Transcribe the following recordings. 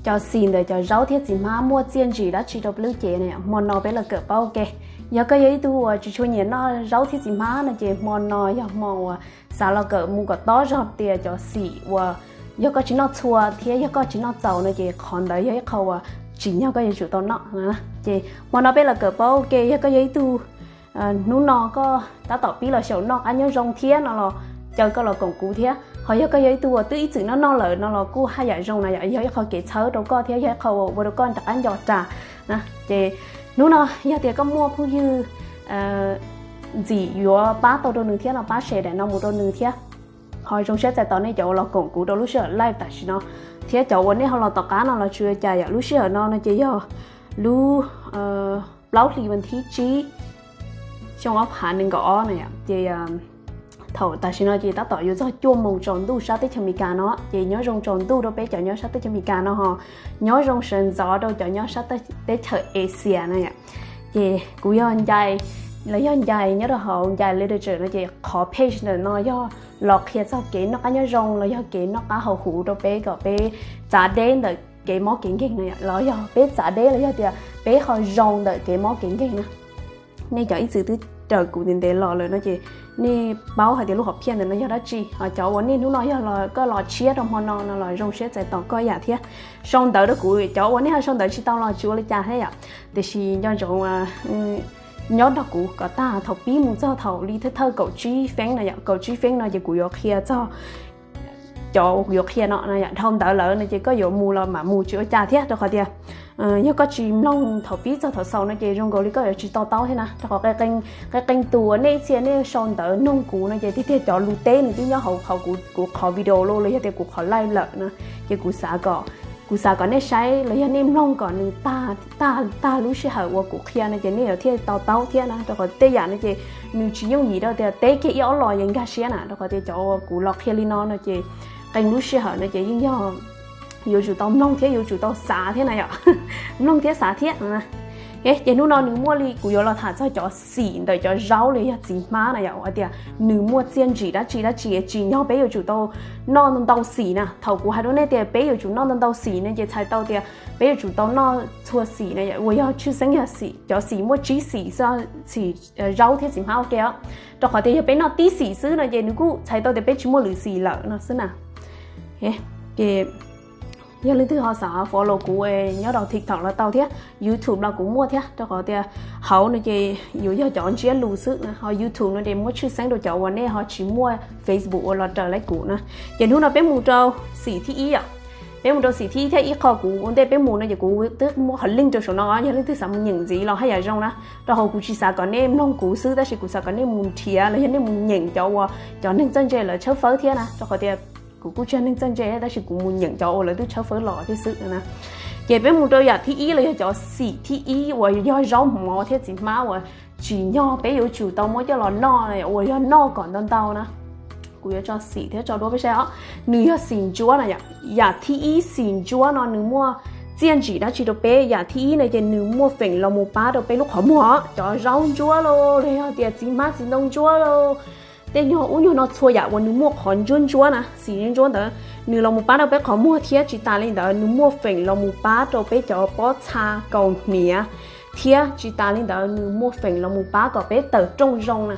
Cov xim ntawm cov zaub thiab txiv hmab muaj txiaj ntsim dab tsi rau lub cev na? Hmo no peb los kawm paub ua ke. Yog koj yog ib tug uas tsis tshua nyiam noj zaub thiab txiv hmab no ces hmo no yog hmo uas xav los kawm mus kom tob zog tias cov xim uas yog koj tsis noj txhua thiab yog koj tsis noj txaus no ces qhov ntawd yog ib qho uas tsim nyog koj yuav tsum tau noj. Ces hmo no peb los kawm paub ua ke, yog koj yog ib tug hnub no koj tab tom pib los xyaum noj qab nyob zoo thiab no los caw koj los koom kuv thiab. Ho yog koj yog ib tug uas twb ib txwm noj noj lawm no los kuj haj yam zoo na yom, yog ib qho kev txhawb rau koj thiab yog ib qho uas ua rau koj rov qab nco ras na. Ces hnub no yog tias koj muaj phooj ywg ntxim yuav pab tau rau nws thiab no pab share daim no mus rau nws thiab. Ho zoo siab txais tos nej cov uas los koom kuv rau lub sij hawm live tam sim no thiab cov uas nej ho los tom qab no los tsis ua cas yom. Lub sij hawm no no ces yog lub plaub hlis vas thib tsib xyoo ob phav nees nkaum ob na yom. Ces thaum tam sim no ces tab tom yuav txog cuaj moos tsaus ntuj sab teb chaws Amelikas no, ces nyob zoo tsaus ntuj rau peb cov nyob sab teb chaws Amelikas no ho nyob zoo sawv ntxov rau cov nyob sab teb chaws Asia na yom. Ces kuv yog Ncais, los yog Ncais nyob rau hauv Ncais Literature no ces qhov page ntawm no yog los qhia txog kev noj qab nyob zoo los yog kev noj qab haus huv rau peb kom peb txav deb ntawm kev mob kev nkeeg na yom, los yog peb txav deb los yog tias peb ho zoo ntawm kev mob kev nkeeg na. Nej cov ib txwm twb raws kuv ntev ntev los lawm no ces nej paub hais tias lub hom phiaj ntawm no yog dab tsi. Ho cov uas nej hnub no yog los koj los tshiab rau hmo no no los zoo siab txais tos koj yam thiab. Sau ntawv rau kuv, cov uas nej ho sau ntawv tsis tau los tsis ua li cas thiab yom. Tiam sis nco ntsoov nyob nrog kuv kom tag thaum pib mus txog thaum li thawj thawj kaum tsib feeb no yom, kaum tsib feeb no ces kuv yuav qhia txog cov uas kuv yuav qhia no na yom. Dhau ntawd lawm no ces koj yuav mus los mam mus tsis ua cas thiab, rau qhov tias yog koj tsis mloog thaum pib txog thaum xaus no ces zoo nkaus li koj yuav tsis to taub thiab na. Rau qhov qee qee tus uas nej ib txhia nej sau ntawv noog kuv no ces tiag tiag cov lus teb nws twb nyob hauv qhov kuv, kuv qhov video los los yog tias kuv qhov live lawm na. Ces kuv xav kom, kuv xav kom nej saib los yog nej mloog kom nws tag, tag lub sij hawm uas kuv qhia no ces nej yuav thiaj to taub thiab na. Rau qhov tej yam no ces nws tsis yooj yim rau tias teb kiag ib ob los yeej nkag siab na, rau qhov tias cov uas kuv los qhia li no no ces qee lub sij hawm no ces yeej yog yuav tsum tau mloog thiab yuav tsum tau xav thiab na yom. Mloog thiab xav thiab. Ces hnub no nws muaj li kuv yuav los tham txog cov xim ntawm cov zaub los yog txiv hmab na yom, hais tias nws muaj txiaj ntsim dab tsi dab tsi tsim nyog peb yuav tsum tau noj ntau ntau xim na. Thaum kuv hais rau nej tias peb yuav tsum noj ntau ntau xim no ces txhais tau tias peb yuav tsum tau noj txhua xim na yom, uas yog tshwj xeeb yog xim, cov xim muaj tsib xim xwb, xim zaub thiab txiv hmab ua ke os. Rau qhov tias yog peb noj tib xim xwb no ces nws kuj txhais tau tias peb tsis muaj lwm xim lawm no xwb na. Ces yog leej twg ho xav follow kuv nyob rau TikTok los tau thiab, YouTube los kuv muaj thiab, rau qhov tias hauv no ces yuav yog cov ntsiab lus xwb na, ho YouTube no ces muab tshwj xeeb rau cov uas nej ho tsis muaj Facebook uas los raws li kuv na. Ces hnub no peb mus rau xim thib ib yom. Peb mus rau xim thib ib thiab ib qho kuv ua ntej peb mus no ces kuv twb muab qhov link rau saum no, yog leej twg xav mus nyeem ntxiv los haj yam zoo na. Rau qhov kuv tsis xav kom nej mloog kuv xwb tab sis kuv xav kom nej mus nrhiav los yog nej mus nyeem cov uas cov neeg txawj ntse lawv tshawb fawb thiab na, rau qhov tias kuv kuj tsis yog neeg txawj ntse tab sis kuv mus nyeem cov uas lawv twb tshawb fawb los thiab xwb na. Ces peb mus rau yam thib ib los yog cov xim thib ib uas yog zaub mov thiab txiv hmab uas tsim nyog peb yuav tsum tau muab coj los noj, uas yog noj kom ntau ntau na. Kuv yuav tso xim thiab tso duab peb saib os. Nws yog xim ntsuab na yom. Yam thib ib, xim ntsuab no nws muaj txiaj ntsim dab tsi rau peb? Yam thib ib no ces nws muaj feem los mus pab rau peb lub qhov muag os. Cov zaub ntsuab los los yog tias txiv hmab txiv ntoo ntsuab los, tej nyuag ub nyuag no txhua yam uas nws muaj qhov ntsuab ntsuab na, xim ntsuab ntsuab ntawd nws los mus pab rau peb qhov muag thiab tsis tas li ntawd nws muaj feem los mus pab rau peb cov pob txha kaus hniav, thiab tsis tas li ntawd nws muaj feem los mus pab kom peb tawm rooj zoo na.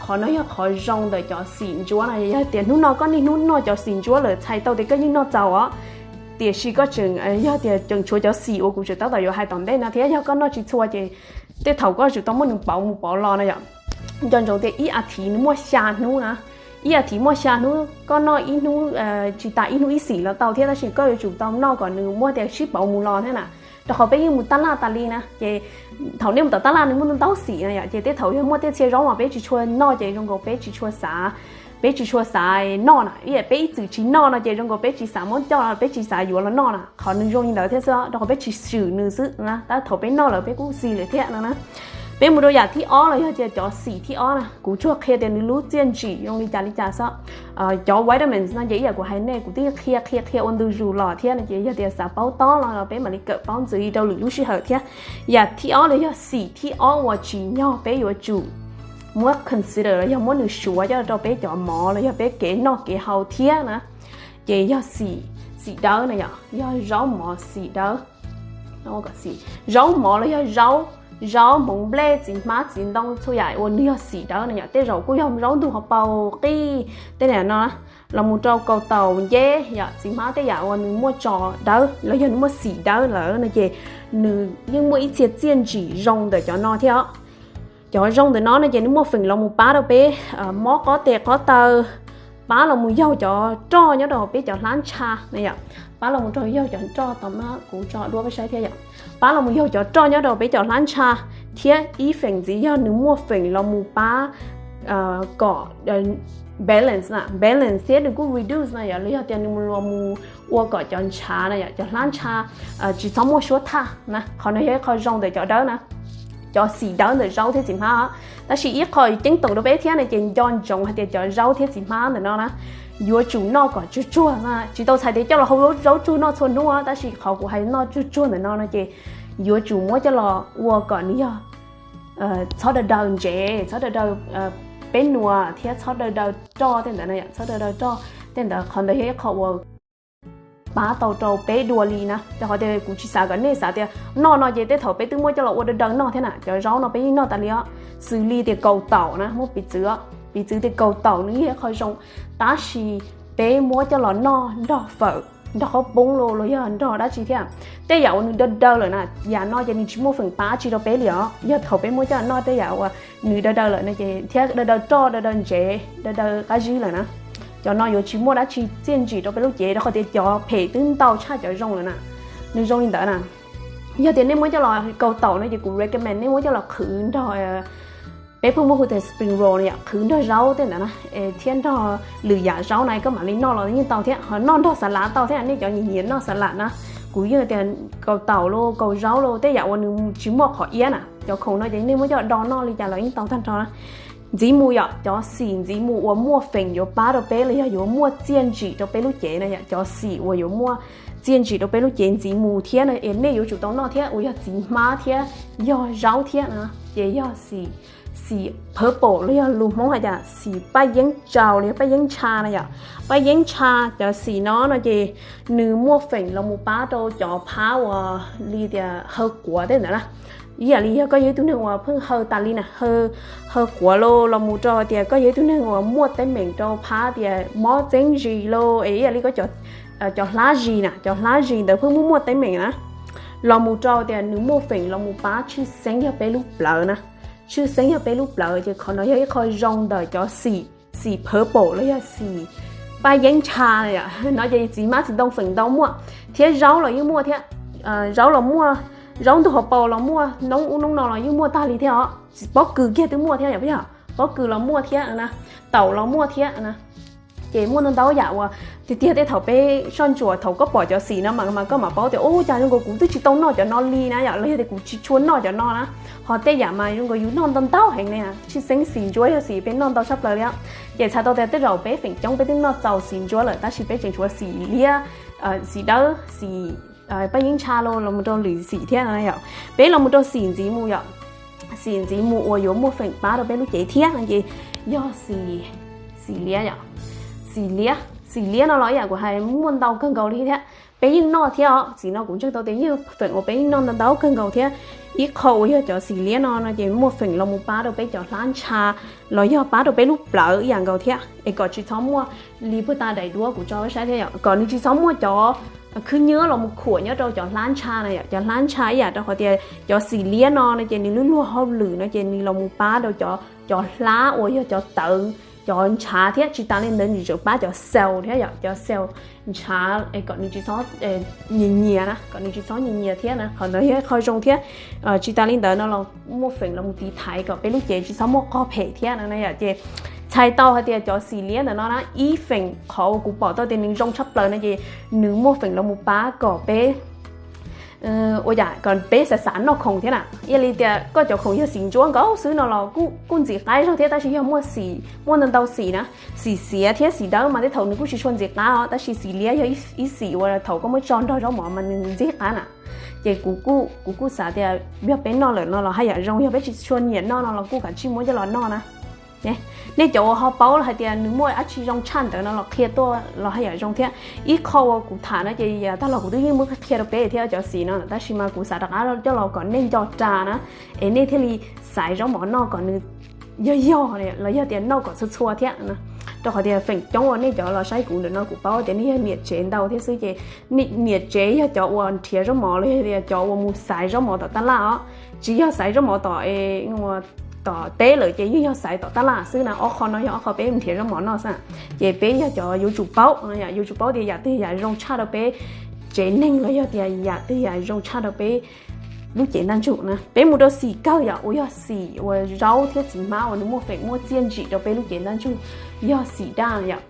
Qhov no yog qhov zoo ntawm cov xim ntsuab na. Yog tias hnub no koj niaj hnub noj cov xim ntsuab lawm txhais tau tias koj yeej noj txaus os. Tiam sis koj tseem, yog tias tseem tshuav cov xim uas kuv tseem tab tom yuav hais tom ntej no thiab, yog koj noj tsis txhua ces tej thaum koj yuav tsum tau muab nws pauv mus pauv los na yom. Nco ntsoov tias ib as thiv nws muaj xya hnub na. Ib as thiv muaj xya hnub, koj noj ib hnub, tsis tas ib hnub ib xim los tau thiab, tab sis koj yuav tsum tau noj kom nws muaj tias sib pauv mus los thiab na. Rau qhov peb yeej mus tab laj tas li na, ces thaum nej mus tom tab laj nws muaj ntau xim na yom, ces tej thaum yog muaj tej txhia zaub mas peb tsis tshua noj ces zoo nkaus peb tsis tshua xav, peb tsis tshua xav noj na. Ib yam peb ib txwm tsis noj no ces zoo nkaus peb tsis xav muab coj, peb tsis xav yuav los noj na. Qhov nws zoo li ntawd thiab xwb, rau qhov peb tsis swm nws xwb na, tab thaum peb noj lawm peb kuj xis lawm thiab no na. Peb mus rau yam thib ob los yog tias cov xim thib ob na, kuv tsuas qhia tias nws lub txiaj ntsim zoo li cas li cas xwb. Cov vitamins no ces ib yam kuv hais nej, kuv twb qhia qhia qhia ua ntu zus los thiab no, ces yog tias xav paub tob no los peb mam li kawm paub ntxiv rau lwm lub sij hawm thiab. Yam thib ob los yog xim thib ob uas tsim nyog peb yuav tsum muab consider los yog muab nws suav coj rau peb cov mov los yog peb kev noj kev haus thiab na, ces yog xim xim dawb na yom, yog zaub mov xim dawb. Zaub mov los yog zaub, zaub hmoov nplej txiv hmab txiv ntoo txhua yam uas nws yog xim dawb na yom, tej zaum kuj yog zaub ntug hauv paus qij tej no los mus rau kaus taum nceb yom, txiv hmab tej yam uas nws muaj tso dawb los yog nws muaj xim dawb lawm no ces nws yeej muaj ib txhia txiaj ntsim zoo ntawm cov no thiab os. Cov zoo ntawm no no ces nws muaj feem los mus pab rau peb mob qob tes qob taw, pab los mus yaug cov roj nyob rau peb cov hlab ntsha na yom, pab los mus rau yaug cov roj tom no kuv tso duab peb saib thiab yom, pab los mus yaug cov roj nyob rau peb cov hlab ntsha, thiab ib feem ntxiv yog nws muaj feem los mus pab kom balance na, balance thiab nws kuj reduce na yom, los yog tias nws los mus ua kom cov ntshav na yom, cov hlab ntsha tsis txhob muaj suab thaj na, qhov no yog ib qho zoo ntawm cov dawb na, cov xim dawb ntawm zaub thiab txiv hmab. Tab sis ib qho ceeb toom rau peb thiab no ces nco ntsoov hais tias cov zaub thiab txiv hmab ntawm no na yuav tsum noj kom tsuag tsuag, tsis tau txhais tias coj los hau zaub tsuag noj txhua hnub, tab sis qhov kuv hais noj tsuag tsuag ntawm no no ces yuav tsum muab coj los ua kom nws yog txhob daw daw ntsev, txhob daw daw peb nuas thiab txhob daw daw roj tej ntawd na yom, txhob daw daw roj tej ntawd, qhov ntawd yog ib qho uas pab tau rau peb dua li na. Rau qhov tias kuv tsis xav kom nej xav tias noj no ces tej thaum peb twb muab coj los ua daw daw noj thiab na, cov zaub no peb yeej noj tas li os, xws li tias kaus taum na, muab piv txwv, piv txwv tias kaus taum nws yeej yog qho zoo, tab sis peb muab coj los noj nrog fawm, nrog qhob poob los los yog nrog dab tsi thiab, tej yam uas nws daw daw lawm na, yam no ces nws tsis muaj feem pab tsi rau peb li os. Yog thaum peb muab coj los noj tej yam uas nws daw daw lawm no ces thiab daw daw roj daw daw ntsev daw daw qab zib lawm na, cov no yuav tsis muaj dab tsi txiaj ntsim rau peb lub cev rau qhov tias cov phem twb ntau tshaj cov zoo lawm na. Nws zoo li ntawd na. Yog tias nej muab coj los kaus taum no ces kuv recommend nej muab coj los qhwv nrog, peb pheej muab hu tias spring roll no yom, qhwv nrog zaub tej ntawd na, thiab nrog lwm yam zaub na koj mam li noj los yeej tau thiab, ho noj nrog xas lav tau thiab, nej cov nyiam nyiam noj xas lav na. Kuv yeej tias kaus taum los kaus zaub los tej yam uas nws tsis muaj qhov iab na, cov khoom no ces nej muab coj do noj li cas los yeej tau tag nrho na. Ntxiv mus yom, cov xim ntxiv mus uas muaj feem yuav pab rau peb los yog yuav muaj txiaj ntsim rau peb lub cev na yom, cov xim uas yuav muaj txiaj ntsim rau peb lub cev ntxiv mus thiab no es nej yuav tsum tau noj thiab uas yog txiv hmab thiab yog zaub thiab na, ces yog xim, xim purple los yog lus Hmoob hais tias xim paj yeeb tsaus los yog paj yeeb ntsha na yom. Paj yeeb ntsha, cov xim no no ces nws muaj feem los mus pab rau cov phab uas li tias haw quav tej ntawd na. Ib yam li yog koj yog ib tug neeg uas pheej haw tas li na, haw quav los los mus rau tias koj yog ib tug neeg uas muaj teeb meem rau phab tias mob txeeb zis los es ib yam li koj cov hlab zis na, cov hlab zis ntawd pheej muaj muaj teeb meem na, los mus rau tias nws muaj feem los mus pab tshwj xeeb yog peb lub plawv na. Tshwj xeeb yog peb lub plawv ces qhov no yog ib qho zoo ntawm cov xim, xim purple los yog xim paj yeeb ntsha no ces txiv hmab txiv ntoo feem ntau muaj, thiab zaub los yeej muaj thiab. Zaub los muaj, zaub ntug hauv paus los muaj, noob ub noob no los yeej muaj tag li thiab os. Pob kws kiag twb muaj thiab yom, pob kws los muaj thiab na, taum los muaj thiab na. Ces muaj ntau ntau yam uas tiag tiag tej thaum peb soj ntsuam thaum koj pom cov xim no mas mas koj mam paub tias ub cas zoo nkaus kuv twb tsis tau noj cov no li na yom, los yog tias kuv tsis tshua noj cov no na. Ho tej yam mas zoo nkaus yus noj ntau ntau heev ne, tshwj xeeb xim ntsuab yog xim peb noj ntau tshaj plaws li. Ces txhais tau tias tej zaum peb feem coob peb twb noj txaus xim ntsuab lawm tab sis peb tseem tshuav xim liab, xim dawb, xim paj yeeb ntsha los los mus rau lwm xim thiab no yom. Peb los mus rau xim ntxiv mus yom. Xim ntxiv mus uas yuav muaj feem pab rau peb lub cev thiab no ces yog xim, xim liab yom. Xim liab, xim liab no los ib yam kuv hais muaj ntau kawg nkaus li thiab. Peb yeej noj thiab os, xim no kuv ntseeg tau tias yeej feem uas peb yeej noj ntau ntau kawg nkaus thiab. Ib qho uas yog cov xim liab no no ces muaj feem los mus pab rau peb cov hlab ntsha los yog pab rau peb lub plawv ib yam nkaus thiab es kom tsis txhob muaj li puag ta daim duab kuv tso peb saib thiab yom, kom nws tsis txhob muaj cov khwb nyiab los mus khuam nyob rau cov hlab ntsha na yom. Cov hlab ntsha ib yam rau qhov tias cov xim liab no no ces nws lub luag hauj lwm no ces nws los mus pab rau cov, cov hlab uas yog cov tawv, cov ntshav thiab tsis tas li ntawd nws tseem pab cov cell thiab yom, cov cell ntshav es kom nws tsis txhob nyias nyias na, kom nws tsis txhob nyias nyias thiab na, qhov ntawd yog ib qho zoo thiab. Tsis tas li ntawd no los muaj feem los mus tiv thaiv kom peb lub cev tsis txhob muaj qog phem thiab no na yom. Ces txhais tau hais tias cov xim liab ntawm no na ib feem qhov uas kuv pom tau tias nws zoo tshaj plaws no ces nws muaj feem los mus pab kom peb ua cas kom peb xav xav noj khoom thiab na. Ib yam li tias koj cov khoom yog xim ntsuab nkaus xwb no los kuj ntxim qab zog thiab, tab sis yog muaj xim, muaj ntau ntau xim na, xim xiav thiab xim dawb mas tej thaum nws kuj tsis tshua ntxim qab os, tab sis xim liab yog ib xim uas thaum koj muab tso nrog zaub mov mas nws ntxim qab na. Ces kuv kuj, kuv kuj xav tias yog peb noj lawm no los haj yam zoo, yog peb tsis tshua nyiam noj no los kuj kav tsij muab coj los noj na. Nej cov uas ho paub hais tias nws muaj dab tsi zoo tshaj ntawd no los qhia tuaj los haj yam zoo thiab. Ib qho uas kuv tham no ces yav tag los kuv twb yeej muab qhia rau peb thiab cov xim no, tab sis mas kuv xav rov qab coj los kom nej nco ras na, es nej thiaj li xaiv zaub mov noj kom nws yog yog los yog tias noj kom txhua txhua thiab. Rau qhov tias feem coob uas nej cov los saib kuv ntawm no kuv paub tias nej yog niam tsev ntau thiab xwb ces niam tsev yog cov uas nrhiav zaub mov los yog tias cov uas mus xaiv zaub mov tom taj laj os, tsis yog xaiv zaub mov tom tom teb lawm ces yeej yog xaiv tom taj laj xwb na. Ob qho no yog ob qho peb nrhiav zaub mov noj xwb. Ces peb yog cov yuav tsum paub, yuav tsum paub tias yam twg yam zoo tshaj rau peb tsev neeg los yog tias yam twg yam zoo tshaj rau peb lub cev ntaj ntsug na. Peb mus rau xim kawg yom, uas yog xim uas zaub thiab txiv hmab uas nws muaj feem muaj txiaj ntsim rau peb lub cev ntaj ntsug, yog xim daj yom.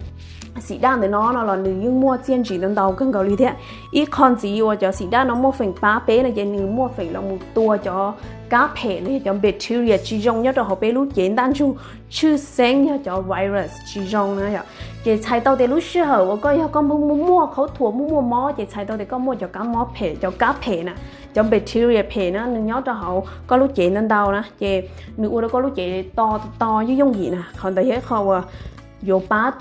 Xim daj ntawm no no los nws yeej muaj txiaj ntsim ntau ntau kawg nkaus li thiab. Ib qho ntxiv uas cov xim daj no muaj feem pab peb no ces nws muaj feem los mus tua cov kab phem los yog cov bacteria tsis zoo nyob rau hauv peb lub cev ntaj ntsug, tshwj xeeb yog cov virus tsis zoo na yom. Ces txhais tau tias lub sij hawm uas koj yog koj muaj muaj khaub thuas muaj muaj mob ces txhais tau tias koj muaj cov kab mob phem, cov kab phem na, cov bacteria phem na nws nyob rau hauv koj lub cev ntau ntau na ces nws ua rau koj lub cev to to yooj yooj yim na. Qhov ntawd yog ib qho uas yuav pab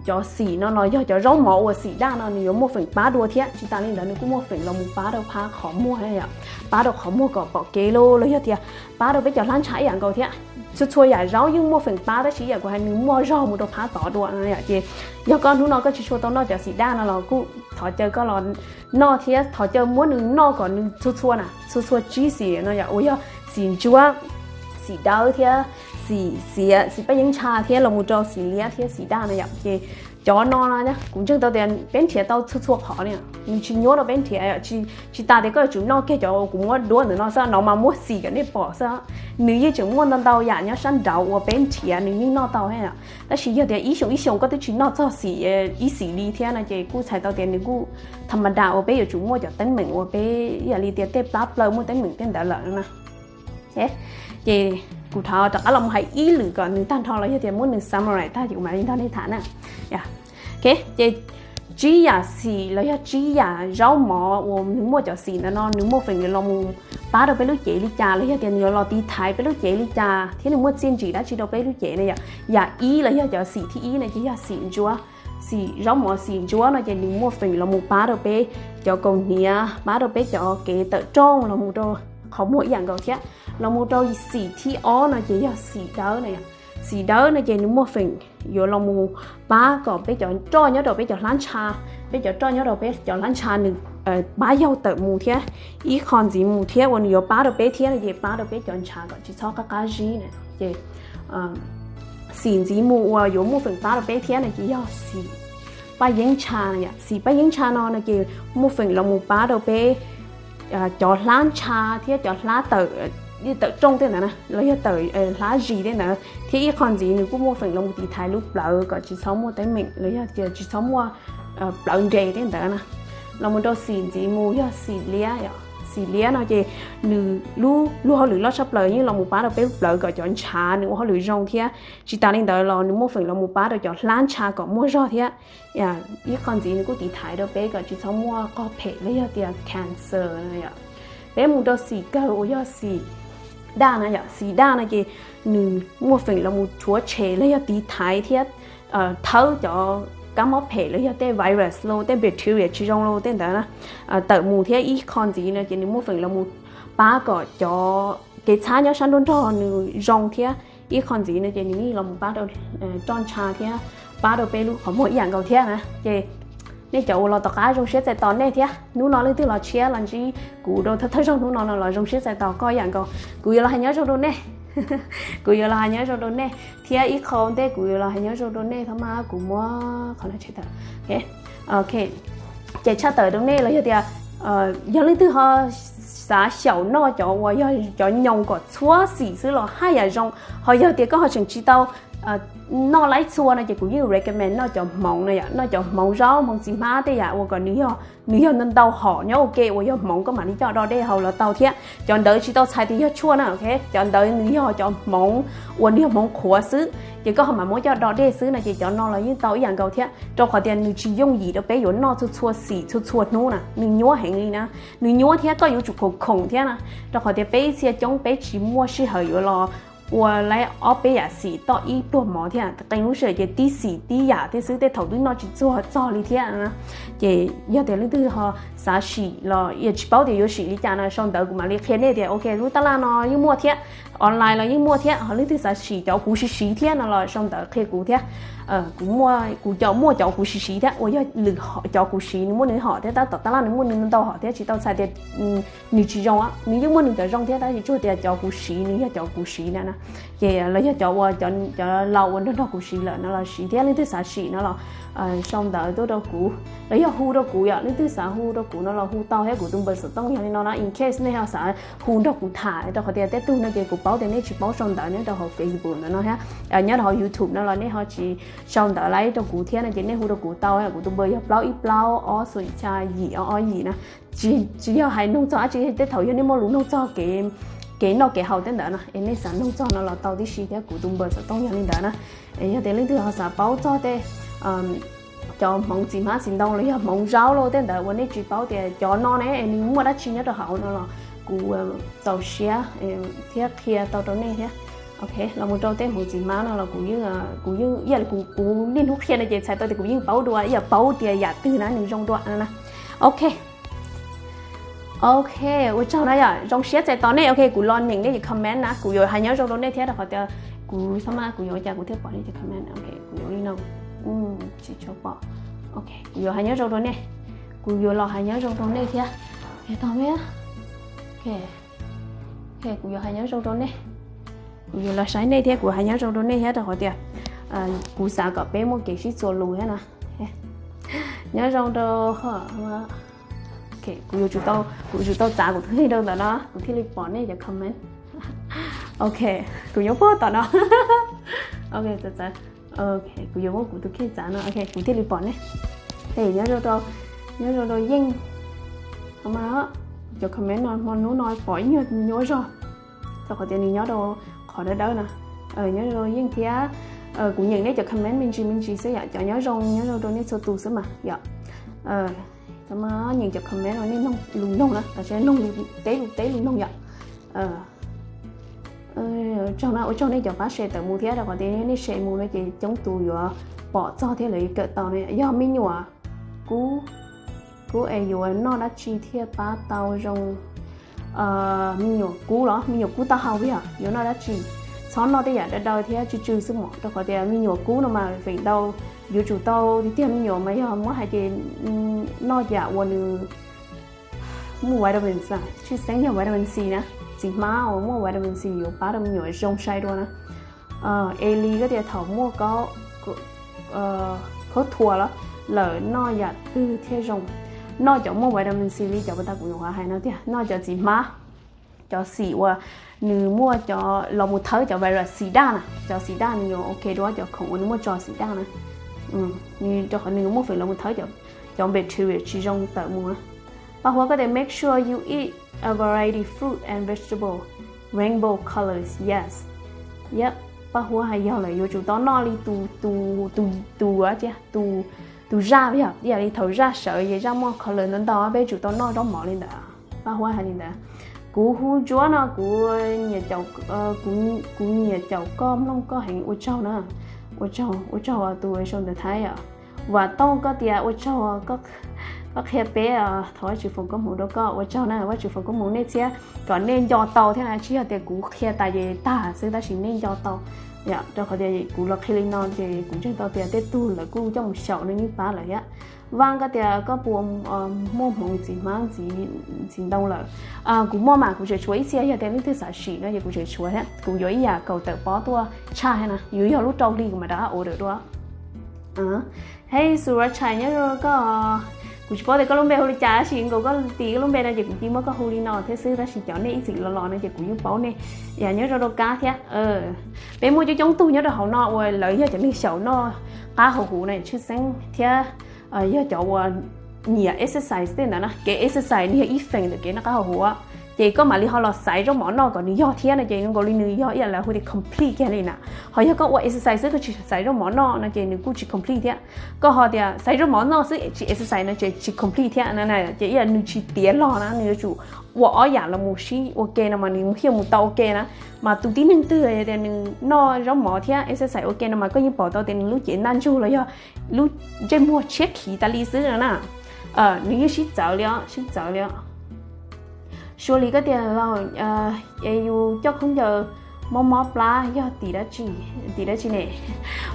cov xim no los yog cov zaub mov uas xim daj no nws yuav muaj feem pab dua thiab. Tsis tas li ntawd nws kuj muaj feem los mus pab rau phab qhov muag, pab rau qhov muag kom pom kev los los yog tias pab rau peb cov hlab ntsha ib yam nkaus thiab. Txhua txhua yam zaub yeej muaj feem pab tab sis yam kuv hais nws muaj zog mus rau phab tod dua no yom. Ces yog koj hnub no koj tsis tshua tau noj cov xim daj no los kuj thov caw koj los noj thiab thov caw muab nws noj kom nws txhua txhua na, txhua txhua tsib xim no yom, uas yog xim ntsuab, xim dawb thiab xim xiav, xim paj yeeb ntsha thiab los mus rau xim liab thiab xim daj no yom. Ces cov no no kuv ntseeg tau tias peb nrhiav tau txhua txhua qhov li, nws tsis nyuaj rau peb nrhiav. Tsis tas tias koj yuav tsum noj kiag cov uas kuv muab duab ntawm no xwb, no mas muaj xim kom nej pom xwb. Nws yeej tseem muaj ntau ntau yam nyob sab nraud uas peb nrhiav nws yeej noj tau thiab. Tab sis yog tias ib xyoos ib xyoos koj twb tsis noj txog xim ib xim li thiab no ces kuj txhais tau tias nws kuj tham ma das uas peb yuav tsum muaj cov teeb meem uas peb ib yam li tias tej plab plaws muaj teeb meem tej ntawd lawm na. Ces kuv thov rov qab los mus hais ib lwm kom nws tag nrho los yog tias muab nws summarize tag ces kuv mam li nrog nej tham na. Ces tsib yam xim los yog tsib yam zaub mov uas nws muaj cov xim ntawd no nws muaj feem los mus pab rau peb lub cev li cas los yog tias nws yuav los tiv thaiv peb lub cev li cas thiab nws muaj txiaj ntsig dab tsi rau peb lub cev no yom. Yam ib los yog cov xim thib ib no ces yog xim ntsuab. Xim zaub mov xim ntsuab no ces nws muaj feem los mus pab rau peb cov kaus hniav, pab rau peb cov kev tawm rooj los mus rau qhov muag ib yam nkaus thiab. Los mus rau xim thib ob no ces yog xim dawb no yom. Xim dawb no ces nws muaj feem yuav los mus pab kom peb cov roj nyob rau peb cov hlab ntsha, peb cov roj nyob rau peb cov hlab ntsha nws pab yaug tawm mus thiab ib qho ntxiv mus thiab uas nws yuav pab rau peb thiab no ces pab rau peb cov ntshav kom tsis txhob qab qab zib na. Ces xim ntxiv mus uas yuav muaj feem pab rau peb thiab no ces yog xim paj yeeb ntsha no yom. Xim paj yeeb ntsha no no ces muaj feem los mus pab rau peb cov hlab ntsha thiab cov hlab tawm, tawm rooj tej ntawd na los yog tawm hlab zis tej ntawd thiab ib qho ntxiv nws kuj muaj feem los mus tiv thaiv lub plawv kom tsis txhob muaj teeb meem los yog tias tsis txhob muaj plawv nres tej ntawd na. Los mus rau xim ntxiv mus yog xim liab. Xim liab no ces nws lub luag hauj lwm loj tshaj plaws yeej los mus pab rau peb lub plawv kom cov ntshav nws ua hauj lwm zoo thiab. Tsis tas li ntawd los nws muaj feem los mus pab rau cov hlab ntsha kom muaj zog thiab. Ib qho ntxiv nws kuj tiv thaiv rau peb kom tsis txhob muaj qog phem los yog tias cancer no yom. Peb mus rau xim kawg uas yog xim daj na yom. Xim daj no ces nws muaj feem los mus rhuav tshem los yog tiv thaiv thiab thawb cov kab mob phem los yog tej virus los tej bacteria tsis zoo los tej ntawd na tawm mus thiab ib qho ntxiv no ces nws muaj feem los mus pab kom cov kev txhab nyob sab nruab nrog nws zoo thiab ib qho ntxiv no ces nws yeej los mus pab rau roj ntsha thiab pab rau peb lub qhov muag ib yam nkaus thiab na. Ces nej cov uas los tom qab zoo siab txais tos nej thiab, hnub no leej twg los tshiab los ntsib kuv rau thawj thawj zaug hnub no no los zoo siab txais tos koj ib yam nkaus. Kuv yuav los hais nyob zoo rau nej. Kuv yuav los hais nyob zoo rau nej thiab ib qho ntej kuv yuav los hais nyob zoo rau nej thaum mas kuv muab qhov no tshem tawm. Ok, ces tshaj tawm rau nej los yog tias yog leej twg ho xav xyaum noj cov uas yog cov nyoos kom txhua xim xwb los haj yam zoo, ho yog tias koj ho tseem tsis tau noj laib txhua no ces kuv yeej recommend noj cov hmoov no yom, noj cov hmoov zaub hmoov txiv hmab tej yam uas kom nws yog, nws yog ntau ntau hom nyob ua ke uas yog hmoov koj mam li coj do dej haus los tau thiab. Cov ntawd tsis tau txhais tias yog tshuaj na, ok, cov ntawd nws yog cov hmoov uas nws yog hmoov qhuav xwb ces koj ho mam muab coj do dej xwb no ces cov no los yeej tau ib yam nkaus thiab rau qhov tias nws tsis yooj yim rau peb yuav noj txhua txhua xim txhua txhua hnub na, nws nyuaj heev li na. Nws nyuaj thiab koj yuav tsum khoom khoom thiab na, rau qhov tias peb ib txhia coob peb tsis muaj sij hawm yuav los ua laib ob peb yam xim toj ib pluag mov thiab, qee lub sij hawm ces tib xim tib yam thiab xwb, tej thaum twb noj tsis txuag txog li thiab. Ces yog tias leej twg ho xav sim los yog tsis paub tias yuav sim li cas no, sau ntawv kuv mam li qhia nej tias ok, lub tab laj no yeej muaj thiab, online los yeej muaj thiab, ho leej twg xav sim cov kuv siv siv thiab no los sau ntawv qhia kuv thiab. Kuv muaj, kuv cov, muaj cov kuv siv siv thiab, uas yog lwm cov kuv siv nws muaj nws hom thiab, tab tom tab laj nws muaj nws ntau hom thiab, tsis tau txhais tias nws tsis zoo, nws yeej muaj nws cov zoo thiab, tab sis tsuas tias cov kuv siv nws yog cov kuv siv na. Ces los yog cov uas, cov laus uas nrog nrog kuv siv lawm no los siv thiab, leej twg xav sim no los sau ntawv tuaj rau kuv los yog hu rau kuv yom, leej twg xav hu rau kuv no los hu tau thiab, kuv tus npawb xov tooj yog li no no, in case nej ho xav hu nrog kuv tham, rau qhov tias tej tug no ces kuv paub tias nej tsis paub sau ntawv nyob rau hauv Facebook ntawm no thiab, nyob rau hauv YouTube no los nej ho tsis sau ntawv laib rau kuv thiab no ces nej hu rau kuv tau, kuv tus npawb yog plaub ib plaub ob xoom xya yim ob ob yim na. Tsis yog hais noog txog dab tsi, tej thaum yog nej muaj lus noog txog kev noj kev haus tej ntawd no es nej xav noog txog no los tau tib si thiab, kuv tus npawb xov tooj yog li ntawd na. Yog tias leej twg ho xav paub txog tej cov hmoov txiv hmab txiv ntoo los yog hmoov zaub los tej ntawd uas nej tsis paub tias cov no ne nws muaj dab tsi nyob rau hauv no los kuv txaus siab thiab qhia tau rau nej thiab. Ok, los mus rau tej hmoov txiv hmab no los kuv yeej, kuv yeej ib yam li kuv niaj hnub qhia no ces txhais tau tias kuv yeej paub dua, ib yam paub tias yam twg na nws zoo dua na. Ok. Ok, ua tsaug na yom, zoo siab txais tos nej. Ok, kuv los nyeem nej cov comment na, kuv yuav hais nyob zoo rau nej thiab rau qhov tias kuv xab mas kuv yuav ua cas kuv thiaj pom nej cov comment. Ok, kuv yuav li no, tsis tshua pom. Ok, kuv yuav hais nyob zoo rau nej, kuv yuav los hais nyob zoo rau nej thiab. Tos me, ok, kuv yuav hais nyob zoo rau nej, kuv yuav los saib nej thiab kuv hais nyob zoo rau nej thiab rau qhov tias kuv xav kom peb muaj kev sib txuas lus thiab na. Nyob zoo rau, kuv yuav tsum tau, kuv yuav tsum tau txav kuv tus kheej rau ntawm no kuv thiaj li pom nej cov comment. Ok, kuv yuav pog tom no. Ok, txav txav. Ok, kuv yuav muab kuv tus kheej txav no, ok, kuv thiaj li pom nej. Nyob zoo rau, nyob zoo rau Yeej, cov comment no hmo hnub no pom ib nyuag nyuaj zog, rau qhov tias nws nyob rau qhov dawb dawb no. Nyob zoo rau Yeej thiab, kuv nyeem nej cov comment me ntsis me ntsis xwb yom, cov nyob zoo nyob zoo rau nej txhua tus xwb mas yom. Nyeem cov comment no nej noog lus noog na, tam sim noog teb lus teb lus noog yom. Ua tsaug na, ua tsaug nej cov pab share tawm mus thiab, rau qhov tias nej share mus no ces coob tus yuav pom txog thiab lawv yuav kawm tau na. Yog me nyuam kub, kub es yuav noj dab tsi thiaj pab tau zoo? Me nyuam kub los, me nyuam kub taub hau yog yuav noj dab tsi? Txhob noj tej yam daw daw thiab tsw tsw xwb mog, rau qhov tias me nyuam kub no mas feem ntau yuav tsum tau tiag tiag, me nyuam mas yog muab hais ces noj yam uas nws muaj vitamin, tshwj xeeb yog vitamin C na, txiv hmab uas muaj vitamin C yuav pab rau me nyuam zoo sai dua na. Es li koj tias thaum muaj khaub thuas los lawm noj yam twg thiaj zoo? Noj cov muaj vitamin C li cov puas tas kuv yuav hais no tiag, noj cov txiv hmab, cov xim uas nws muaj cov los mus thawb cov virus xim daj na, cov xim daj nws yuav ok dua cov khoom uas nws muaj tso xim daj na. Nws rau qhov nws muaj feem los mus thawb cov bacteria tsis zoo tawm mus na. Paj Huab, koj tias make sure you eat a variety fruit and vegetable, rainbow colors, yes. Yep, Paj Huab hais yog lawm, yuav tsum tau noj li tus, tus, tus, tus, tus zaj, yog ib yam li thaum zaj sawv ces zaj muaj color ntau ntau, peb tsum tau noj zaub mov li ntawd. Paj Huab hais li ntawd. Kuv hu Ntsuab no, kuv, kuv nyiam caum koj mloog koj heev, ua tsaug na. Ua tsaug, ua tsaug tus sau ntawv Thaib yom. Vam Tooj, koj tias ua tsaug, koj qhia peb, thov Vajtswv foom koob hmoov rau koj, ua tsaug na, Vajtswv foom koob hmoov nej thiab kom nej nco tau thiab na, tsis yog tias kuv qhia tas ces tag xwb tab sis nej nco tau. Rau qhov tias kuv los qhia li no ces kuv ntseeg tau tias tej tug lawv kuj coj mus xyaum no yeej pab lawm thiab. Vaj, koj tias koj puas muaj hmoov txiv hmab ntxiv ntoo lawm? Kuv muaj mas kuv tseem tshuav ib txhia, yog tias leej twg xav sim no ces kuv tseem tshuav thiab, kuv yuav ib yam kaum tawm pob tuaj tshaj thiab na, yuav yog lub rau hli kuv mam rov qab order dua. Hei Surachai, nyob zoo koj, kuv tsis paub tias koj lub npe hu li cas tab sis nkaus koj tis koj lub npe no ces kuv cia muab koj hu li no thiab xwb, tab sis cov nej ib txwm los los no ces kuv yeej paub nej. Yam nyob zoo rau Kab thiab. Peb muaj coob coob tug nyob rau hauv no uas lawv yog cov neeg xyaum noj qab hauv huv na, tshwj xeeb thiab yog cov uas nyiam exercise tej ntawd na. Kev exercise nws yog ib feem ntawm kev noj qab hauv huv. ces koj mam li ho los xaiv zaub mov noj kom nws yog thiab no ces zoo nkaus li nws yog ib yam lawv hu tias complete kiag li na. Ho yog koj ua exercise xwb koj tsis xaiv zaub mov noj no ces nws kuj tsis complete thiab. Koj ho tias xaiv zaub mov noj xwb tsis exercise no ces tsis complete thiab na, ces ib yam nws tsis tiav los na, nws yuav tsum ua ob yam los mus sib ua ke no mas nws thiaj mus tau ua ke na. Mas tus tib neeg twg tias nws noj zaub mov thiab exercise ua ke no mas koj yeej pom tau tias nws lub cev ntaj ntsug los yog lub ntsej muag tshiab khiv tas li xwb no na. Nws yeej sib txawv li os, sib txawv li os. Suav li koj tias los es yus coj khaub ncaws mob mob plab yog tim dab tsi, tim dab tsi ne?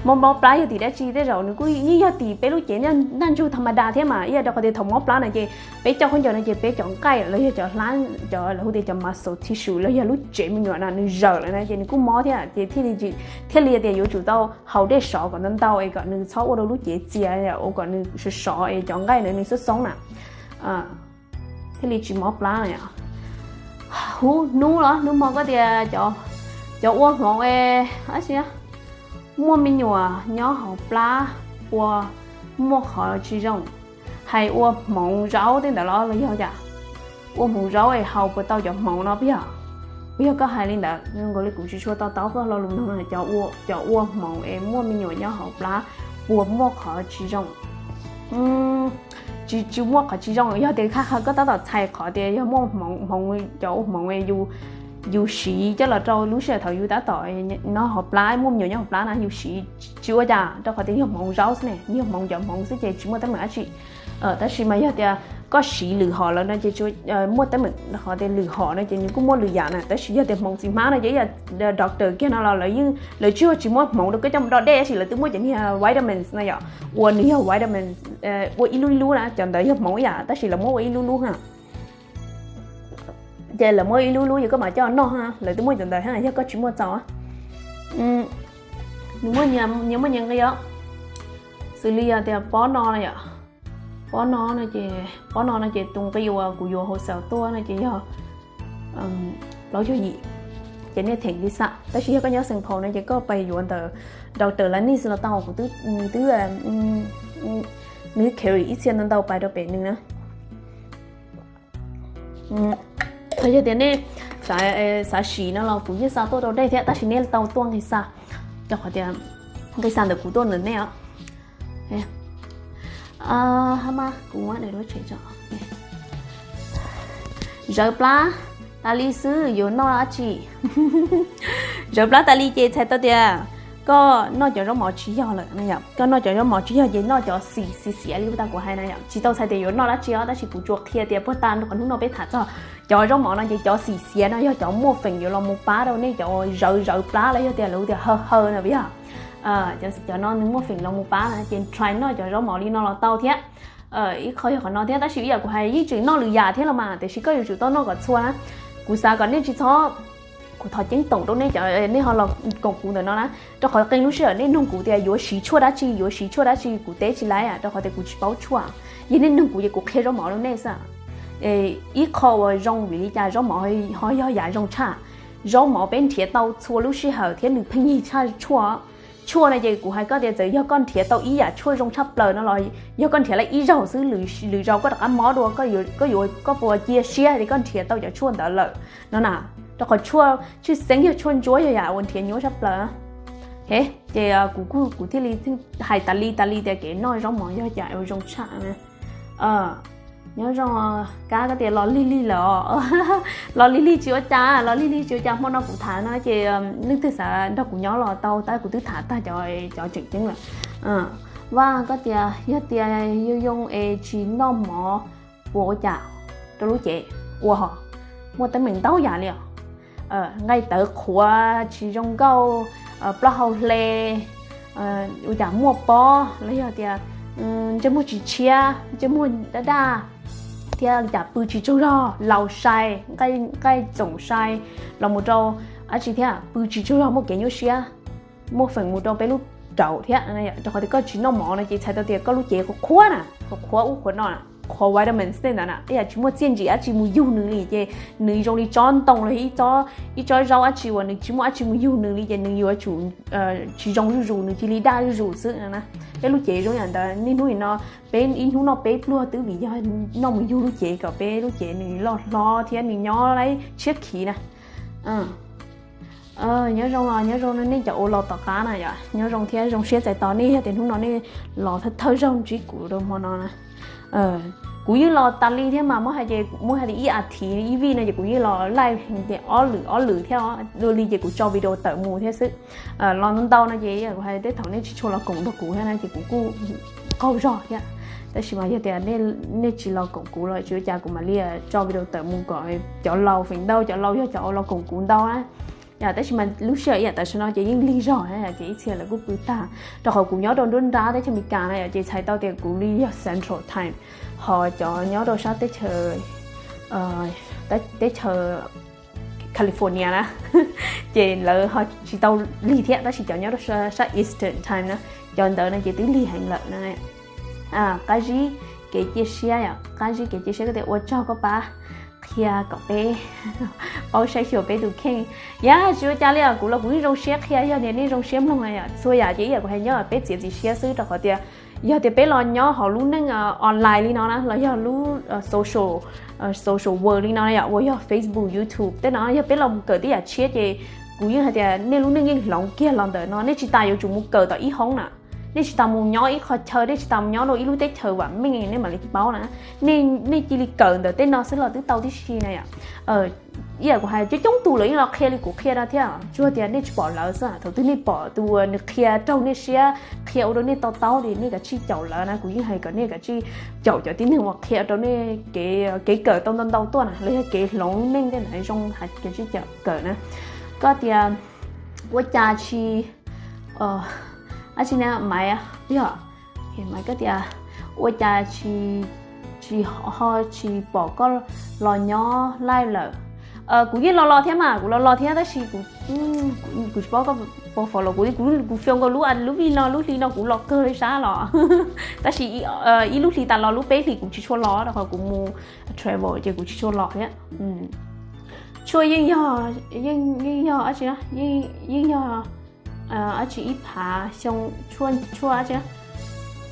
Mob mob plab yog tim dab tsi? Tej zaum nws kuj yeej yog tim peb lub cev ntaj ntsug tha ma da thiab mas ib yam rau qhov tias thaum mob plab no ces peb coj khaub ncaws no ces peb cov nqaij los yog cov hlab, cov lawv hu tias cov muscle tissue los yog lub tsev me nyuam no nws zawm lawm na ces nws kuj mob thiab ces thiaj li, thiaj li tias yuav tsum tau haus dej sov kom ntau ntau es kom nws txhob ua rau lub cev txias, ua kom nws sov sov es cov nqaij ntawd nws xoob xoob na, thiaj li tsis mob plab na. Huv, hnub los hnub hmo koj tias cov ua hmoov es dab tsi, muaj me nyuam nyob hauv plab puas muaj qhov tsis zoo? Hais ua hmoov zaub tej ntawd los los yog cas? Ua hmoov zaub es haus puas tau cov hmoov no puas yog? Puas yog koj hais li ntawd? Zoo nkaus li kuv tsis tshua to taub koj lo lus no, cov ua hmoov es muaj me nyuam nyob hauv plab puas muaj qhov tsis zoo? Tsis, tsis muaj qhov tsis zoo, yog tias koj tab tom txhais qhov tias yog muaj hmoov, hmoov, cov ua hmoov yus siv coj los rau lub sij hawm thaum yus tab tom nyob hauv plab, muaj me nyuam nyob hauv plab na yus siv tsis ua cas rau qhov tias yog hmoov zaub xwb ne, yog hmoov cov hmoov xwb ces tsis muaj teeb meem dab tsi. Tab sis mas yog tias koj siv lwm hom lawm no ces muaj teeb meem, qhov tias lwm hom no ces nws kuj muaj lwm yam na, tab sis yog tias hmoov txiv hmab no ces ib yam doctor kiag no los lawv yeej, lawv tsis, tsis muab hmoov rau koj coj mus do dej tab sis lawv twb muab cov niag vitamins no yom, ua nws yog vitamins, ua ib lub ib lub na, cov ntawd yog hmoov ib yam tab sis lawv muab ua ib lub lub na. Ces lawv muab ib lub lub yog koj mam coj noj, lawv twb muab cov ntawd thiab yog koj tsis muaj txaus. Nws muaj nyias, nyias muaj nyias nqi os. Xws li yog tias pob no no yom, pob no no ces, pob no no ces tus nqi uas kuv yuav hauv xaus tuaj no ces yog plaub caug yim, ces nej theem li xav. Tab sis yog koj nyob Saint Paul no ces koj pais yuav ntawm doctor Lanis los tau, kuv twb, nws twb, nws carry ib txhia ntau ntau pais rau pem nws na. Yog tias nej xav siv no los kuv yeej xa tuaj rau nej thiab tab sis nej tau tuaj nqi xa, rau qhov tias nqi xa ntawm kuv tuaj ntawm nej os. Hab mas kuv muab daim duab tshem tso. Zawv plab tas li xwb yuav noj dab tsi? Zawv plab tas li ces txhais tau tias koj noj cov zaub mov tsis yog lawm. Koj noj cov zaub mov tsis yog ces noj cov xim xiav xiav li puag ta kuv hais na yom. Tsis tau txhais tias yuav noj dab tsi os, tab sis kuv tsuas qhia tias puag ta qhov hnub no peb tham txog cov zaub mov no ces cov xim xiav no yog cov muaj feem yuav los mus pab rau nej cov zawv zawv plab los yog tias lawv tias haw haw no puas yog? Cov no nws muaj feem los mus pab na ces try noj cov zaub mov li no los tau thiab. Ib qho yog qhov no thiab tab sis ib yam kuv hais yeej tseem noj lwm yam thiab los mas tiam sis koj yuav tsum tau noj kom txhua na. Kuv xav kom nej tsis txhob, kuv thov ceeb toom rau nej cov nej ho los koom kuv ntawm no na, rau qhov qee lub sij hawm nej nug kuv tias yuav siv tshuaj dab tsi, yuav siv tshuaj dab tsi, kuv teb tsis laib rau qhov tias kuv tsis paub tshuaj. Yog nej nug kuv ces kuv qhia zaub mov rau nej xwb. Ib qho uas zoo vim li cas zaub mov ho yog yam zoo tshaj? Zaub mov peb nrhiav tau txhua lub sij hawm thiab nws pheej yig tshaj tshuaj. Tshuaj no ces kuv hais koj tias txawm yog koj nrhiav tau ib yam tshuaj zoo tshaj plaws no los yog koj nrhiav lawm ib zaug xwb, lwm zaus koj rov qab mob dua, koj yuav, koj puas cia siab tias koj nrhiav tau cov tshuaj ntawd lawm no na? Rau qhov tshuaj tshwj xeeb yog tshuaj ntsuab yog yam uas nrhiav nyuaj tshaj plaws. Ces kuv, kuv thiaj li hais tas li tas li tias kev noj zaub mov yog yam uas zoo tshaj na. Nyob zoo Kab, koj tias los lig lig lawm os. Los lig lig tsis ua cas, los lig lig tsis ua cas, hmo no kuv tham no ces leej twg xav nrog kuv nyob los tau tab kuv twb tham tag cov, cov tseem ceeb lawm. Vaj, koj tias yog tias yoo yoo es tsis noj mov puas ua cas rau lub cev? Ua hos, muaj teeb meem ntau yam li os. Nqaij tawv qhuav tsis zoo nkauj, plaub hau hle, ua cas muaj pob los yog tias ntsej muag tsis tshiab, ntsej muag daj daj, thiab li cas pw tsis tsaug zog, laus sai, nqaij txoom sai, los mus rau dab tsi thiab pw tsis tsaug zog, muaj kev nyuaj siab, muaj feem mus rau peb lub raum thiab. Rau qhov tias koj tsis noj mov no ces txhais tau tias koj lub cev qhuav qhuav na, qhuav qhuav ub qhuav no na. qhuav vitamins tej ntawd na, ib yam tsis muaj txiaj ntsim dab tsi mus yug nws li ces nws zoo li tsob ntoo los ib tsob, ib tsob zaub dab tsi uas nws tsis muaj dab tsi mus yug nws li ces nws yuav tsum tsis zoo zuj zus, nws cia li daj zuj zus xwb no na. Peb lub cev zoo yam ntawd, niaj hnub nim no peb ib hnub noj peb pluag twb vim yog noj mus yug lub cev kom peb lub cev nws loj hlob thiab nws nyob laib tshiab khiv na. Nyob zoo, nyob zoo nej cov uas los tom qab na yom, nyob zoo thiab zoo siab txais tos nej yog tias hnub no nej los thawj thawj zaug ntsib kuv rau hmo no na. Kuv yeej los tas li thiab mas, muab hais ces muab hais tias ib as thiv ib vij no ces kuv yeej los laij tias ob lwm ob lwm thiab, dua li ces kuv tso video tawm mus thiab xwb. Los ntau ntau no ces kuv hais tej thaum nej tsis tshua los koom nrog kuv thiab na ces kuv kuj qaug zog thiab. Tab sis mas yog tias nej tsis los koom kuv los tsis ua cas kuv mam li tso video tawm mus kom cov laus, feem ntau cov laus yog cov uas los koom kuv ntau na. Tab sis mas lub sij hawm ib yam tam sim no ces yeej lig zog ces ib txhia lawv kuj pw tag, rau qhov kuv nyob rau nruab nrab teb chaws Amelikas na yom, ces txhais tau tias kuv li yog Central Time, ho cov nyob rau sab teb chaws, teb chaws California na ces lawv ho tsis tau lig thiab, tab sis cov nyob rau sab Eastern Time na, cov ntawd no ces twb lig heev lawm na. Qab zib kev cia siab yom, qab zib kev cia siab, koj tias ua tsaug koj pab qhia kom peb paub saib xyuas peb tus kheej. Yam tsis ua cas li os, kuv los kuv yeej zoo siab qhia yog tias nej zoo siab mloog na yom. Txhua yam ces ib yam kuv hais nyob peb txiav txim siab xwb, rau qhov tias yog tias peb los nyob hauv lub neej online li no na los yog lub social, social world li no na yom, uas yog Facebook, YouTube tej no, yog peb los mus kawm tej yam tshiab ces kuv yeej hais tias nej lub neej yeej hloov kiag los ntawm no, nej tsis tas yuav tsum mus kawm tom ib hoob na, nej tsis tas mus nyob ib qho chaw, nej tsis tas mus nyob rau ib lub teb chaws vam meej nej mam li paub na. Nej cia li kawm ntawm tej no xwb los twb tau tib si na yom. Ib yam kuv hais coob coob tus lawv yeej los qhia li kuv qhia no thiab, tsuas tias nej tsis pom lawv xwb. Thaum twg nej pom tus uas nws qhia raug nej siab, qhia ua rau nej to taub li, nej kav tsij caum lawv na. Kuv yeej hais kom nej kav tsij caum cov tib neeg uas qhia rau nej kev, kev kawm tau ntau ntau tuaj na, los yog kev hloov lub neej tej ntawd zoo, kav tsij caum kawm na. Koj tias ua cas tsis, dab tsi na Maiv, yog, Maiv koj tias ua cas tsis, tsis ho tsis pom koj los nyob live lawm. Kuv yeej los los thiab mas, kuv los los thiab tab sis kuv, kuv tsis paub koj puas follow kuv, kuv, kuv feel nkaus lub, lub vij no lub hli no kuv los kawg li sab los tab sis ib lub hli tas los lub peb hlis kuv tsis tshua los rau qhov kuv mus travel ces kuv tsis tshua los thiab. Tshuaj yeej yog, yeej yog dab tsi, yeej yog dab tsi ib phav xyoo, tshuaj, tshuaj dab tsi,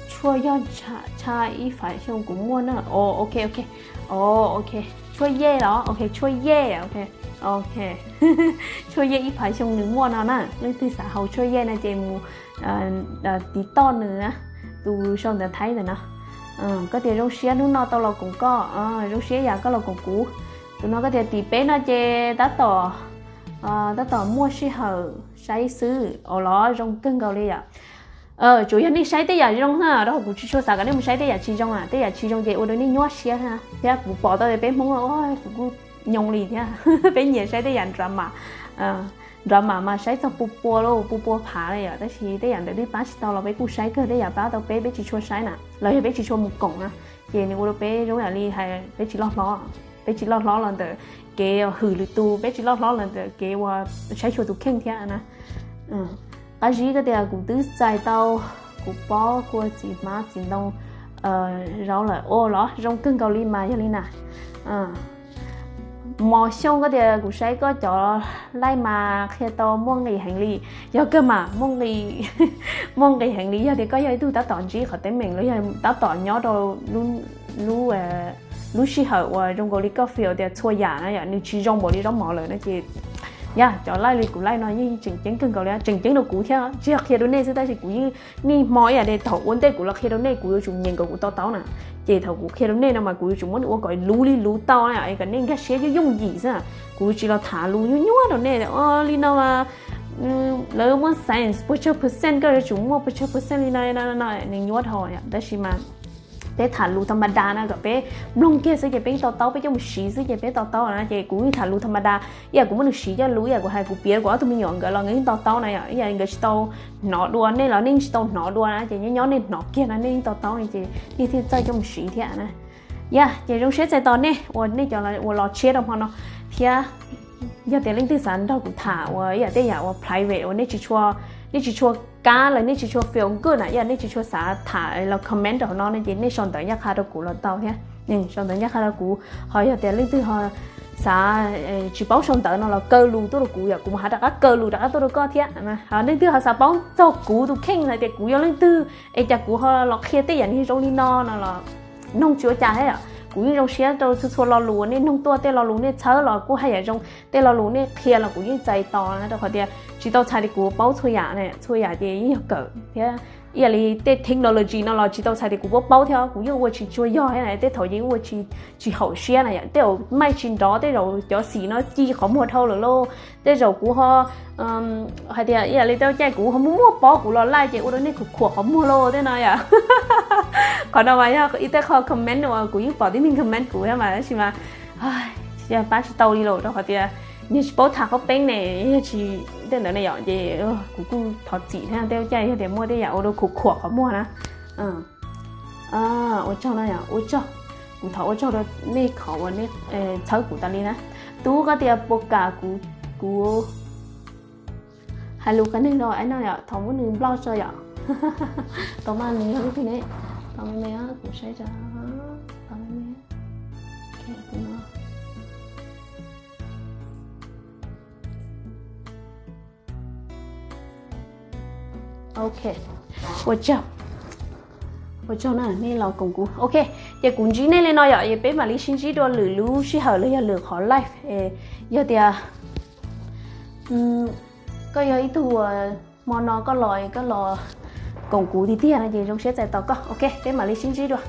tshuaj yog tshaj ib phav xyoo kuv muaj na. Ok, ok, ok, tshuaj yej los, ok, tshuaj yej, ok, ok, tshuaj yej ib phav xyoo nws muaj no na. Leej twg xav haus tshuaj yej no ces mus tiv toj nws na, tus sau ntawv Thaib ntawm no. Koj tias zoo siab hnub no tau los koom koj, zoo siab yam koj los koom kuv. Tus no koj tias tim peb no ces tab tom, tab tom muaj sij hawm saib xwb os los zoo kawg nkaus li yom. Tsuas yog nej saib tej yam zoo na, rau qhov kuv tsis tshua xav kom nej mus saib tej yam tsis zoo na, tej yam tsis zoo ces ua rau nej nyuaj siab na. Thiab kuv pom tau tias peb Hmoob kuv kuj nyoo li thiab, peb nyiam saib tej yam drama, drama mas saib txog pua pua lauj, pua pua phav li yom. Tab sis tej yam ntawd twb pab tsis tau los peb kuj saib kawg, tej yam pab tau peb, peb tsis tshua saib na, los yog peb tsis tshua mus koom na, ces nws ua rau peb zoo yam li hais peb tsis loj hlob, peb tsis loj hlob los ntawm kev hwm lwm tus, peb tsis loj hlob los ntawm kev ua saib xyuas tus kheej thiab na. Qab zib koj tias kuv twb txais tau kuv pob kua txiv hmab txiv ntoo zaub lawm ua los zoo kawg nkaus li mas yog li na. Mos Xyooj koj tias kuv saib koj cov live mas qhia tau muaj nqis heev li. Yog kawg mas muaj nqis, muaj nqis heev li yog tias koj yog ib tug tab tom ntsib qhov teeb meem los yog tab tom nyob rau lub, lub sij hawm uas zoo nkaus li koj feel tias txhua yam na yom nws tsis zoo npaum li zaub mov lawm no ces yog cov live li kuv live no yeej tseem ceeb kawg nkaus li, tseem ceeb rau kuv thiab, tsis yog qhia rau nej xwb tab sis kuv yeej niaj hmo ib yam li thaum ua ntej kuv los qhia rau nej kuv yuav tsum nyeem kom kuv to taub na. Ces thaum kuv qhia rau nej no mas kuv yuav tsum muab nws ua kom luv li luv tau na, kom nej nkag siab yooj yooj yim xwb. Kuv tsis los tham lus nyuaj nyuaj rau nej, li no mas lawv muaj science pua tsawg percent, koj yuav tsum muaj pua tsawg percent li no no no, nws nyuaj dhau. Tab sis mas peb tham lus tha ma da na kom peb mloog kiag xwb ces peb yeej to taub, peb coj mus siv xwb ces peb to taub na. Ces kuv yeej tham lus tha ma da, ib yam kuv muab nws siv coj lus, ib yam kuv hais kuv piav kuv ob tug me nyuam nkawd los nkawd yeej to taub na yom. Ib yam nkawd tsis tau hnov dua, nej los nej yeej tsis tau hnov dua na, ces nyob nyob nej hnov kiag no nej yeej to taub no ces nej thiaj txawj coj mus siv thiab na. Yog ces zoo siab txais tos nej uas nej cov uas los tshiab rau hmo no thiab. Yog tias leej twg xav nrog kuv tham uas ib yam tej yam uas private uas nej tsis tshua, nej tsis tshua kab los nej tsis tshua feel good na, yog nej tsis tshua xav tham los comment rau hauv no no ces nej sau ntawv ncaj qha rau kuv los tau thiab. Sau ntawv ncaj qha rau kuv, ho yog tias leej twg ho xav tsis paub sau ntawv no los kaw lus tuaj rau kuv yom, kuv mam ho rov qab kaw lus rov qab tuaj rau koj thiab. Ho leej twg ho xav paub txog kuv tus kheej hais tias kuv yog leej twg es cas kuv ho los qhia tej yam zoo li no no los noog tsis ua cas thiab yom. Kuv yeej zoo siab rau txhua txhua lo lus uas nej noog tuaj, tej lo lus nej txhawb los kuj haj yam zoo, tej lo lus nej qhia los kuv yeej txais tos na, rau qhov tias tsis tau txhais tias kuv paub txhua yam, txhua yam ces yeej yog kawm thiab. Ib yam li tej technology no los tsis tau txhais tias kuv paub paub thiab, kuv yeej ua tsis tsuag yog thiab na, tej thaum yeej ua tsis haum siab na yom, tej zaum maij tsis nrov, tej zaum cov xim no ci qhov muag dhau lawm lauj, tej zaum kuv ho hais tias ib yam li tej caij kuv ho muaj muaj pob kuv los laij ces ua rau nej khuam khuam qhov muag lauj tej no yom. Qhov no mas yog ib tej qho comment uas kuv yeej pom tib neeg comment kuv thiab mas tab sis mas pab tsis tau li lawm rau qhov tias yog tsis paub tham qhaub peeb ne, yog tsis tej ntawd ne yom, ces kuv kuj thov txim thiab, tej caij yog tias muaj tej yam ua rau khuam khuam qhov muag na. Ua tsaug na, ua tsaug, kuv thov ua tsaug rau nej qhov uas nej txhawb kuv tas li na. Tub koj tias puas kam kuv, kuv hais lus qias neeg rau no yom, thov muab nws block tso yom. Tau mas nws yog leej twg ne? Tau me me, kuv saib tso. Tau me me. Ok, ua tsaug, ua tsaug na, nej los koom kuv. Ok, ces kuv ntsib nej li no yom, es peb mam li sib ntsib dua lwm lub sij hawm los yog lwm qhov live. Yog tias koj yog ib tug uas hmo no koj los, koj los koom kuv tiag tiag no ces zoo siab txais tos koj. Ok, peb mam li sib ntsib dua.